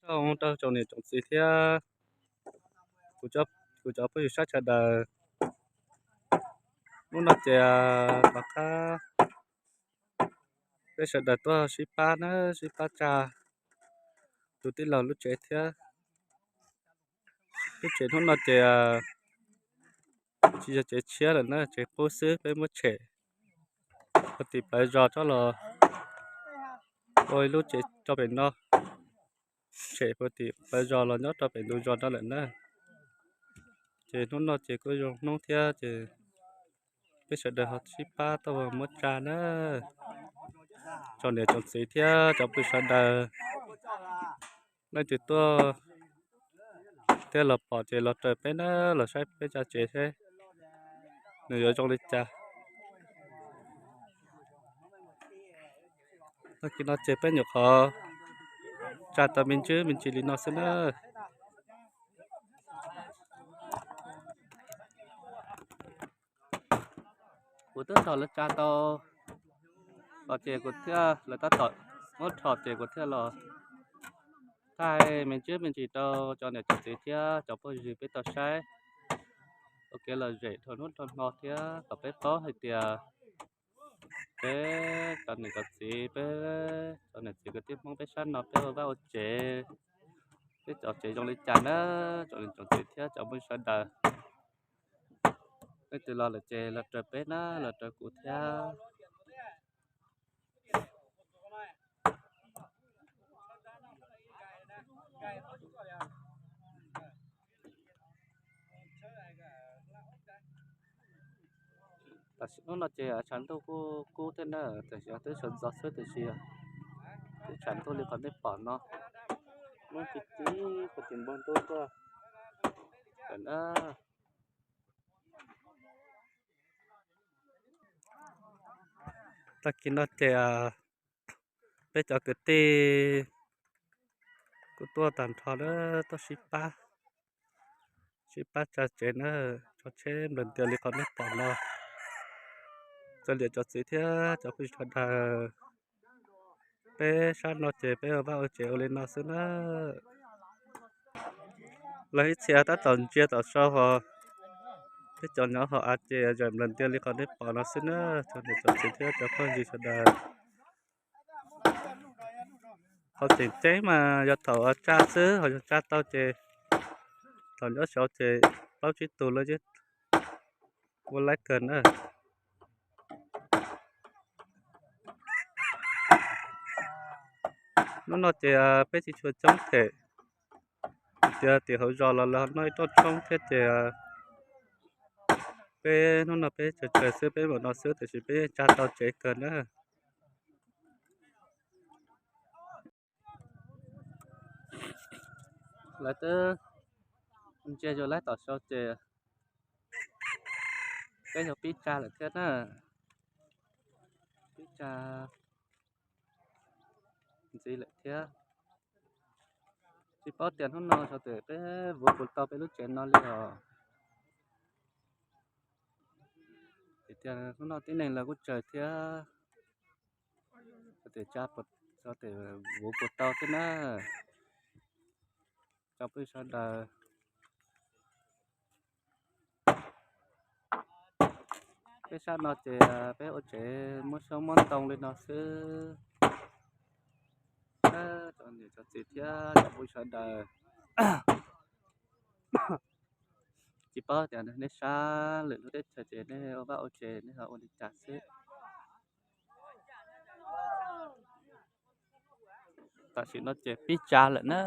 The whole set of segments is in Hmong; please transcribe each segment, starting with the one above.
Zoo rau tsoom niam tsoom txiv thiab kuv cov phooj ywg sawv daws. Hnub no ces rov qab peb sawv daws tuaj sib pab na, sib pab tsa tus tij laug lub tsev thiab. Lub tsev hnub no ces tsis yog tsev tshiab lawm na, tsev qub xwb, peb muab tshem puag tim plawv zos tso los ua ib lub tsev rau pem no. Tshem puag tim plawv zos los nyob rau pem ntug zos no lawm na. Ces hnub no ces kuj zoo hnub thiab ces peb sawv daws ho sib pab tuaj muab tsa na. Tsoom niam tsoom txiv thiab cov phooj ywg sawv daws, leej twg tuaj thiab los pom ces los raws peb na, los saib peb tsa tsev seb nws yuav zoo li cas. Tag kis no ces peb nyuam qhuav tsa tau me ntsis me ntsis li no xwb na. Kuv twb thaum lawv tsa tau los ces kuv thiaj, lawv tab tom muab rho ces kuv thiaj los thaij me ntsis me ntsis rau cov niam cov txiv thiab cov phooj ywg peb tau saib ua kev lom zem dhau hnub dhau hmo thiab kom peb paub hais tias peb cov niam cov txiv, peb cov niam txiv kwv tij Hmoob peb sab no peb ua vaj ua tsev, peb cov tsev zoo li cas na, tsoom niam tsoom txiv thiab cov phooj ywg sawv daws. Leej twg los lawm ces los raws peb na, los raws kuv thiab. Tam sim hnub no ces tshav ntuj kuj kub thiab na, tam sim twb sawv ntxov xwb tiam sis twb tshav ntuj li qhov nej pom no. Lub ti ti kuj tis npog ntuj tuaj lawm na. Tag kis no ces peb cov kwv tij kuj tuaj tag nrho na, tuaj sib pab, sib pab tsa tsev na, tso tsheb nplawg ntias li qhov nej pom no. Cov niam cov txiv thiab cov phooj ywg sawv daws, peb sab no ces peb ua vaj ua tsev ua li no xwb na. Lawv ib txhia tab tom ntsia tom sau hos, peb cov nyob hauv av ces zam nplawg ntias li qhov nej pom no xwb na, cov niam cov txiv thiab cov phooj ywg sawv daws. Qhov tseem ceeb mas yog thaum tsa xwb, ho yog tsa tau ces thaum nyob saud ces plaub tsib tus lawv yeej ua laib kawg na. Hnub no ces peb tsis tshua coob them, tias tim hauv zos los lawv noj ib rooj tshoob thiab ces peb hnub no peb tsawg tsawg xwb peb mam no xwb tiam sis peb yeej tsa tau tsev kawg na. Lawv twb ntsia yus laib tom sau ces peb yog pib tsa lawm thiab na, pib tsa ntxiv lawm thiab. Tsis paub tias hnub no sau tias peb vuv puas tau peb lub tsev no li os. Tias hnub no tib neeg lawv kuj tsawg thiab, sau tias tsa, sau tias vuv puas tau thiab na. Cov phooj ywg sawv daws, peb sab no ces peb ua tsev muab xyoob muab ntoo li no xwb. Cov niam cov txiv thiab cov phooj ywg sawv daws, tsis paub tias nej sab lwm lub teb chaws ces nej ua vaj ua tsev nej ho ua li cas xwb. Tam sim no ces pib tsa lawm na.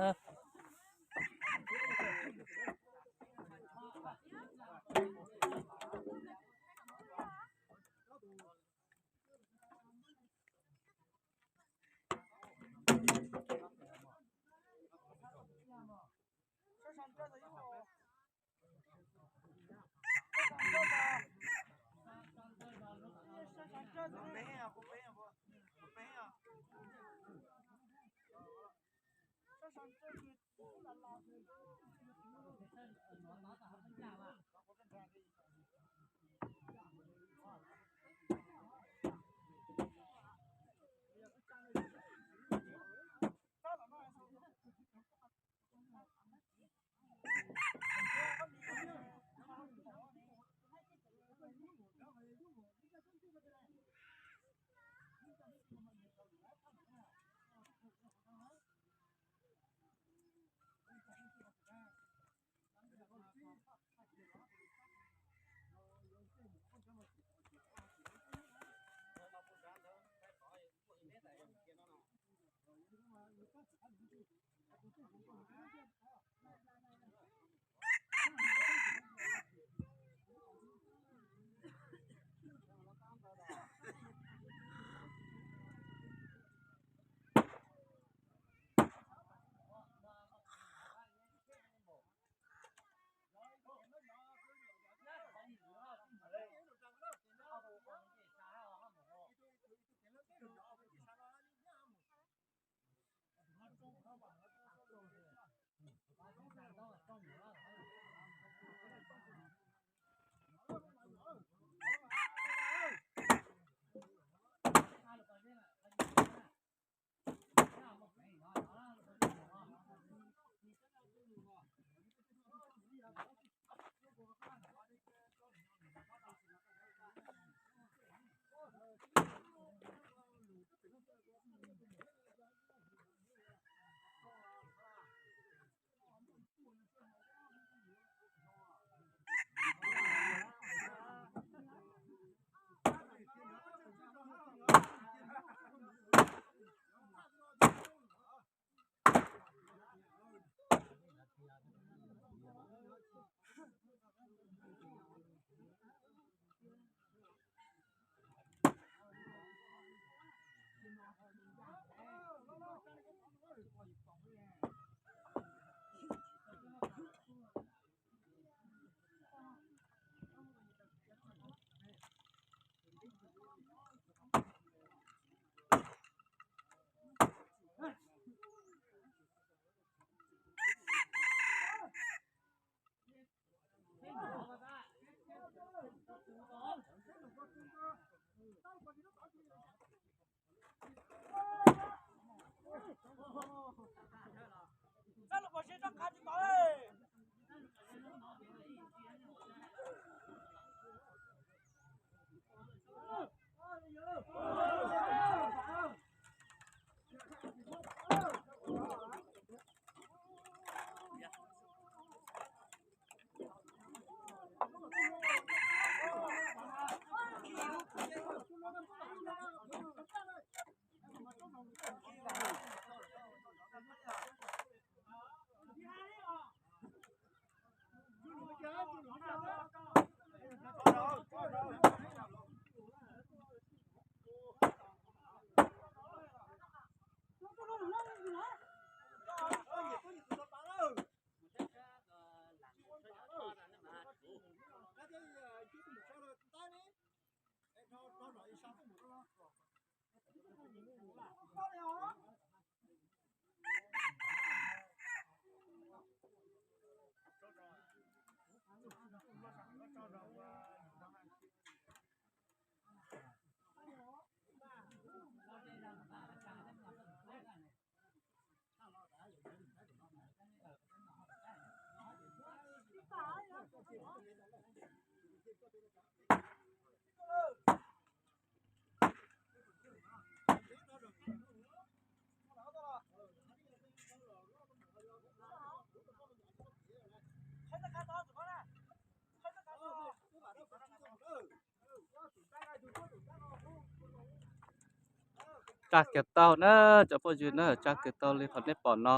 Tsa kiag tau na, cov phooj ywg na, tsa kiag tau li qhov nej pom no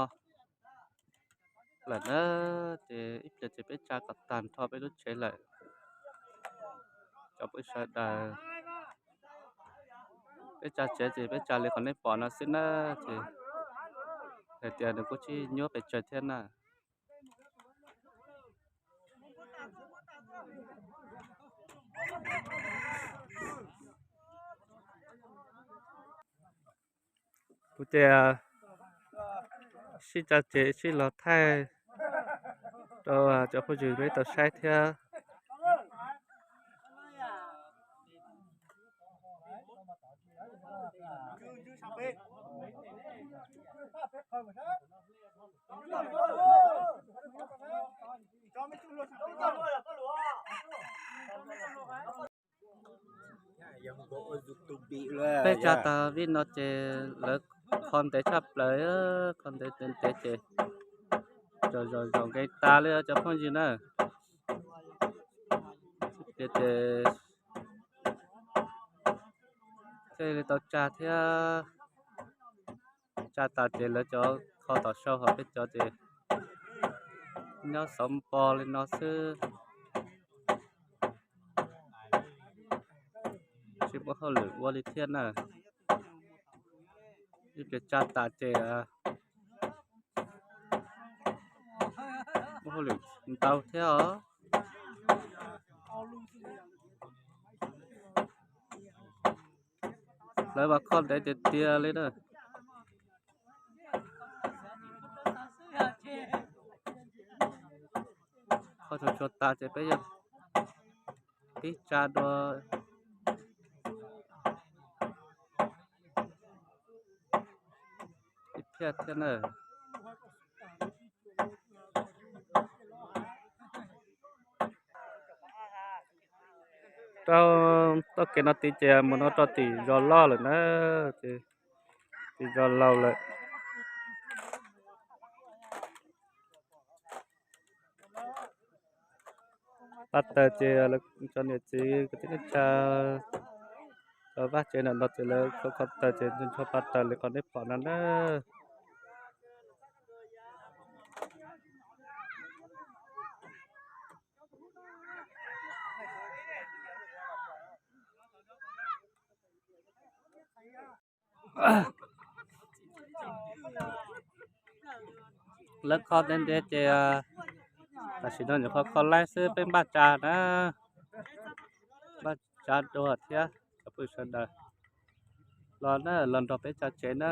lawm na. Ces ib pliag ces peb tsa kom tag nrho peb lub tsev lawm. Cov phooj ywg sawv daws, peb tsa tsev ces peb tsa li qhov nej pom no xwb na. Ces hais tias nws kuj tsis nyuaj pes tsawg thiab na. Kuv ces sib tsa tsev sib los thaij rau cov phooj ywg peb tau saib thiab. Peb tsa tas vim no ces lawv kho ntev tshaj plaws, kho ntev ntev ces zaum zaum zaum nkees tas li cov phooj ywg na. Ces thiaj li tau tsa thiab. tsa tas ces lawv cov kho tom sau, ho peb cov ces nyob xov npo li no xwb. Tsis muaj hauj lwm ua li thiab na. Ib pliag tsa tas ces muaj hauj lwm ntau thiab os. Lawv mas kho ntev tiag tiag li na. Kho tsuag tsuag tas ces peb yuav pib tsa dua ib pliag thiab na. Rau txoj kev no tid ces mus no rau tim zos loj lawm na, tim zos laus lawm. Pab taws ces cov niam txiv kwv tij neej tsa, cov vaj tsev ntawm no ces lawv kho kho taws ces ncho pab taws li qhov nej pom no na. Lawv kho ntev ntev ces tam sim no nyuam qhuav kho laib xwb, peb npaj tsa na, npaj tsa dua thiab. Cov phooj ywg sawv daws los na, los nrog peb tsa tsev na.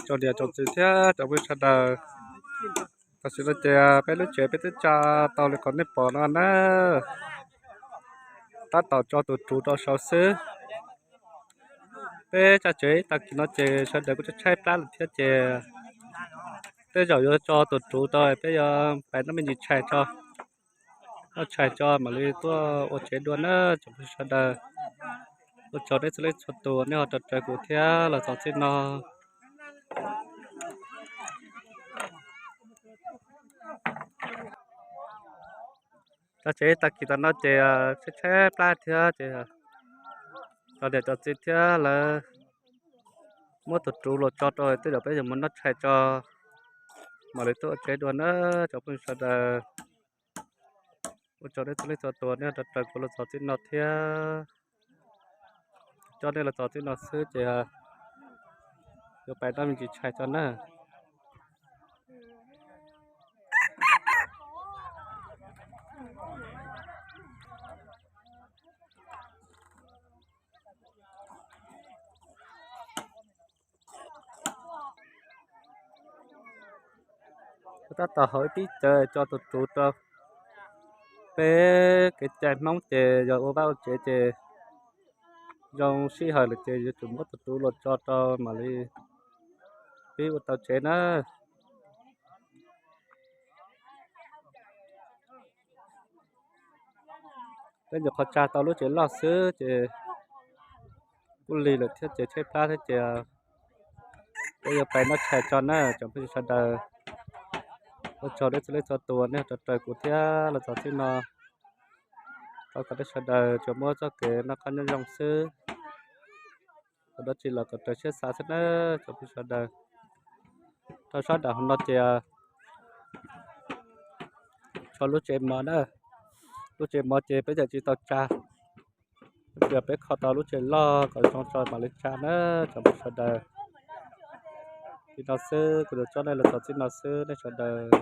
Tsoom niam tsoom txiv thiab cov phooj ywg sawv daws, tam sim no ces peb lub tsev peb twb tsa tau li qhov nej pom no na. Tab tom tso tus ruv rau saud xwb. Peb tsa tsev ib tag kis no ces sawv daws kuj tshaib plab lawm thiab ces tej zaum yuav tso tus ruv rau peb yuav pais noj me ntsis tshais tso, noj tshais tso mam li tuaj ua tsev dua na tsoom phooj ywg sawv daws. Ua tsaug nej txhua leej txhua tus nej ho raws kuv thiab los txog txij no. Tsa tsev tag kis tas no ces tshaib tshaib plab thiab ces cov niam cov txiv thiab lawv muab tus ruv los tso rau tej zaum peb yuav mus noj tshais tso mam li tuaj ua tsev dua na cov phooj ywg sawv daws. Ua tsaug nej txhua leej txhua tus nej ho raws kuv los txog txij no thiab. Coj nej los txog txij no xwb ces yuav pais noj me ntsis tshais tso na. Kuv tab tom haus ib tib cawv tso tus ruv rau. Peb kev cai Hmoob ces yog ua vaj ua tsev ces zoo sij hawm lawm ces yuav tsum muab tus ruv los tso rau mam li pib ua tau tsev na. Peb nyuam qhuav tsa tau lub tsev loj xwb ces kuj lig lawm thiab ces tshaib plab thiab ces peb yuav pais noj tshais tso na tsoom phooj ywg sawv daws. Ua tsaug nej txhua leej txhua tus nej ho raws kuv thiab los txog txij no. Thov kom nej sawv daws tsuas muaj txoj kev noj qab nyob zoo xwb, ua dab tsi los kom raws siab xav xwb na tsoom phooj ywg sawv daws. Rau sab nram hauv no ces tso lub tsev mov na, lub tsev mov ces peb tseem tsis tau tsa, tab sis peb kho tau lub tsev loj kom zoo tso mam li tsa na tsoom phooj ywg sawv daws. Li no xwb kuv yuav coj nej los txog txij no xwb nej sawv daws.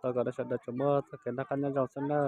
Thov kom nej sawv daws tsuas muaj txoj kev noj qab nyob zoo xwb na.